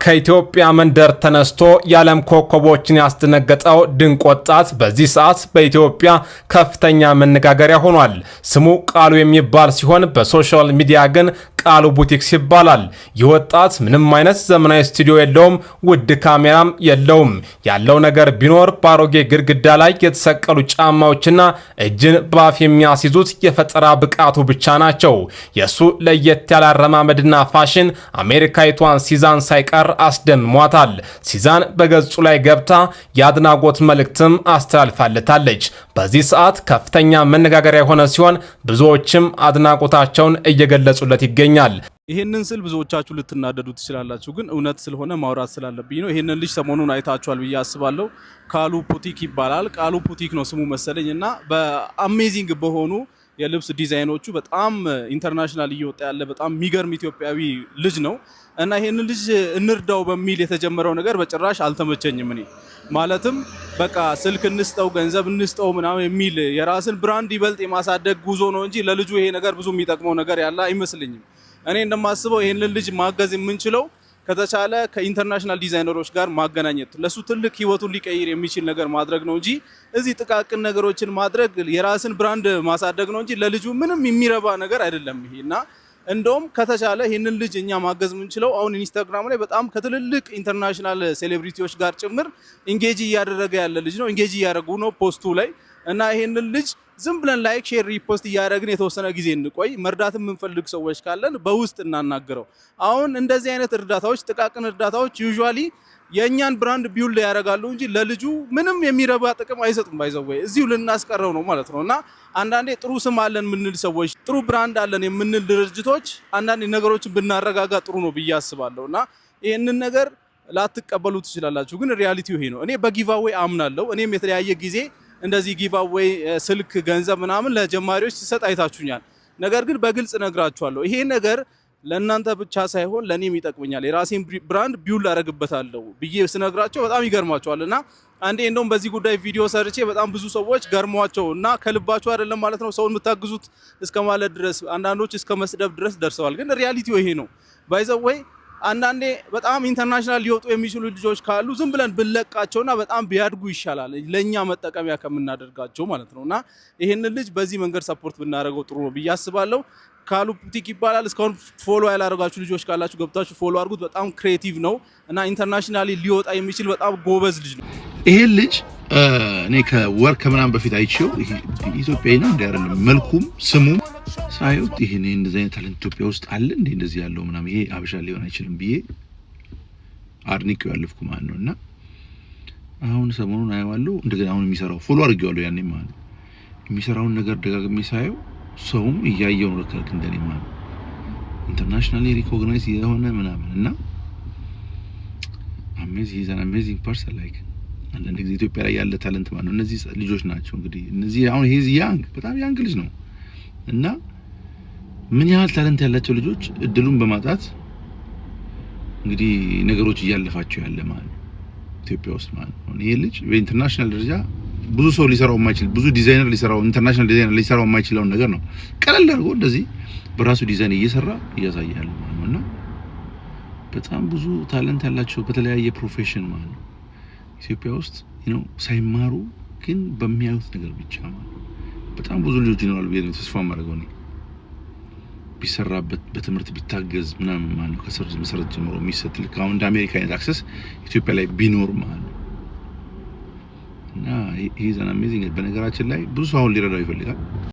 ከኢትዮጵያ መንደር ተነስቶ የዓለም ኮከቦችን ያስደነገጠው ድንቅ ወጣት በዚህ ሰዓት በኢትዮጵያ ከፍተኛ መነጋገሪያ ሆኗል። ስሙ ቃሉ የሚባል ሲሆን በ social media ግን ቃሉ ቡቲክስ ይባላል። ይህ ወጣት ምንም አይነት ዘመናዊ ስቱዲዮ የለውም፣ ውድ ካሜራም የለውም። ያለው ነገር ቢኖር በአሮጌ ግድግዳ ላይ የተሰቀሉ ጫማዎችና እጅን በአፍ የሚያስይዙት የፈጠራ ብቃቱ ብቻ ናቸው። የእሱ ለየት ያለ አረማመድና ፋሽን አሜሪካዊቷን ሲዛን ሳይቀር አስደምሟታል። ሲዛን በገጹ ላይ ገብታ የአድናቆት መልእክትም አስተላልፋለታለች። በዚህ ሰዓት ከፍተኛ መነጋገሪያ የሆነ ሲሆን ብዙዎችም አድናቆታቸውን እየገለጹለት ይገኛል። ይሄንን ስል ብዙዎቻችሁ ልትናደዱ ትችላላችሁ፣ ግን እውነት ስለሆነ ማውራት ስላለብኝ ነው። ይሄንን ልጅ ሰሞኑን አይታችኋል ብዬ አስባለሁ። ካሉ ቡቲክ ይባላል። ቃሉ ቡቲክ ነው ስሙ መሰለኝ እና በ amazing በሆኑ የልብስ ዲዛይኖቹ በጣም international እየወጣ ያለ በጣም የሚገርም ኢትዮጵያዊ ልጅ ነው እና ይሄንን ልጅ እንርዳው በሚል የተጀመረው ነገር በጭራሽ አልተመቸኝም። እኔ ማለትም በቃ ስልክ እንስጠው፣ ገንዘብ እንስጠው ምናምን የሚል የራስን brand ይበልጥ የማሳደግ ጉዞ ነው እንጂ ለልጁ ይሄ ነገር ብዙ የሚጠቅመው ነገር ያለ አይመስለኝም። እኔ እንደማስበው ይሄንን ልጅ ማገዝ የምንችለው ከተቻለ ከ international ዲዛይነሮች ጋር ማገናኘት፣ ለሱ ትልቅ ህይወቱን ሊቀይር የሚችል ነገር ማድረግ ነው እንጂ እዚህ ጥቃቅን ነገሮችን ማድረግ የራስን brand ማሳደግ ነው እንጂ ለልጁ ምንም የሚረባ ነገር አይደለም ይሄ። እና እንደውም ከተቻለ ይህንን ልጅ እኛ ማገዝ የምንችለው አሁን ኢንስታግራም ላይ በጣም ከትልልቅ international celebrity ዎች ጋር ጭምር engage እያደረገ ያለ ልጅ ነው። Engage እያደረጉ ነው post ኡ ላይ። እና ይሄንን ልጅ ዝም ብለን like፣ share፣ repost እያደረግን የተወሰነ ጊዜ እንቆይ። መርዳት የምንፈልግ ሰዎች ካለን በውስጥ እናናግረው። አሁን እንደዚህ አይነት እርዳታዎች፣ ጥቃቅን እርዳታዎች usually የእኛን brand build ያደርጋሉ እንጂ ለልጁ ምንም የሚረባ ጥቅም አይሰጡም። By the way እዚሁ ልናስቀረው ነው ማለት ነው። እና አንዳንዴ ጥሩ ስም አለን የምንል ሰዎች፣ ጥሩ brand አለን የምንል ድርጅቶች አንዳንዴ ነገሮችን ብናረጋጋ ጥሩ ነው ብዬ አስባለሁ። እና ይህንን ነገር ላትቀበሉ ትችላላችሁ፣ ግን reality ው ይሄ ነው። እኔ በ giveaway አምናለሁ። እኔም የተለያየ ጊዜ እንደዚህ giveaway ስልክ፣ ገንዘብ ምናምን ለጀማሪዎች ሲሰጥ አይታችሁኛል። ነገር ግን በግልጽ ነግራችኋለሁ። ይሄ ነገር ለእናንተ ብቻ ሳይሆን ለእኔም ይጠቅመኛል፣ የራሴን brand build አደርግበታለሁ ብዬ ስነግራቸው በጣም ይገርማቸዋል። እና አንዴ እንደውም በዚህ ጉዳይ ቪዲዮ ሰርቼ በጣም ብዙ ሰዎች ገርሟቸው እና ከልባቸው አይደለም ማለት ነው ሰውን የምታግዙት እስከ ማለት ድረስ፣ አንዳንዶች እስከ መስደብ ድረስ ደርሰዋል። ግን reality ው ይሄ ነው። By the way አንዳንዴ በጣም international ሊወጡ የሚችሉ ልጆች ካሉ ዝም ብለን ብንለቃቸውና በጣም ቢያድጉ ይሻላል ለእኛ መጠቀሚያ ከምናደርጋቸው ማለት ነው። እና ይህንን ልጅ በዚህ መንገድ support ብናደርገው ጥሩ ነው ብዬ አስባለሁ። ካሉ ቡቲክ ይባላል። እስካሁን follow ያላደረጋችሁ ልጆች ካላችሁ ገብታችሁ follow አድርጉት። በጣም creative ነው እና internationally ሊወጣ የሚችል በጣም ጎበዝ ልጅ ነው። ይሄን ልጅ እኔ ከወር ከምናምን በፊት አይቼው ኢትዮጵያዊ ነው እንዲ አይደለም፣ መልኩም ስሙም ሳየው ይሄ እንደዚህ አይነት talent ኢትዮጵያ ውስጥ አለ እንዴ፣ እንደዚህ ያለው ምናምን፣ ይሄ አበሻ ሊሆን አይችልም ብዬ አድንቄው ያለፍኩ ማለት ነው። እና አሁን ሰሞኑን አየዋለሁ እንደገና፣ አሁን የሚሰራው follow አድርጌዋለሁ ያኔ ማለት ነው። የሚሰራውን ነገር ደጋግሜ ሳየው ሰውም እያየው ነው ልክ እንደኔ ማለት ነው። Internationally recognize የሆነ ምናምን እና amazing, he's an amazing person. Like አንዳንድ ጊዜ ኢትዮጵያ ላይ ያለ talent ማለት ነው እነዚህ ልጆች ናቸው። እንግዲህ እነዚህ አሁን he's young፣ በጣም young ልጅ ነው እና ምን ያህል talent ያላቸው ልጆች እድሉን በማጣት እንግዲህ ነገሮች እያለፋቸው ያለ ማለት ነው ኢትዮጵያ ውስጥ ማለት ነው። ይሄ ልጅ በ international ደረጃ ብዙ ሰው ሊሰራው የማይችል፣ ብዙ ዲዛይነር ሊሰራው፣ international designer ሊሰራው የማይችለውን ነገር ነው ቀለል አድርጎ እንደዚህ በራሱ ዲዛይን እየሰራ እያሳየ ያለ ማለት ነው። እና በጣም ብዙ talent ያላቸው በተለያየ profession ማለት ነው ኢትዮጵያ ውስጥ ሳይማሩ ግን በሚያዩት ነገር ብቻ ማለት ነው በጣም ብዙ ልጆች ይኖራሉ ብዬ ነው ተስፋ የማደርገው እኔ። ቢሰራበት፣ በትምህርት ቢታገዝ ምናምን ማለት ነው፣ ከስር መሰረት ጀምሮ የሚሰጥ፣ ልክ አሁን እንደ አሜሪካ አይነት access ኢትዮጵያ ላይ ቢኖር ማለት ነው። እና he's an amazing፣ በነገራችን ላይ ብዙ ሰው አሁን ሊረዳው ይፈልጋል።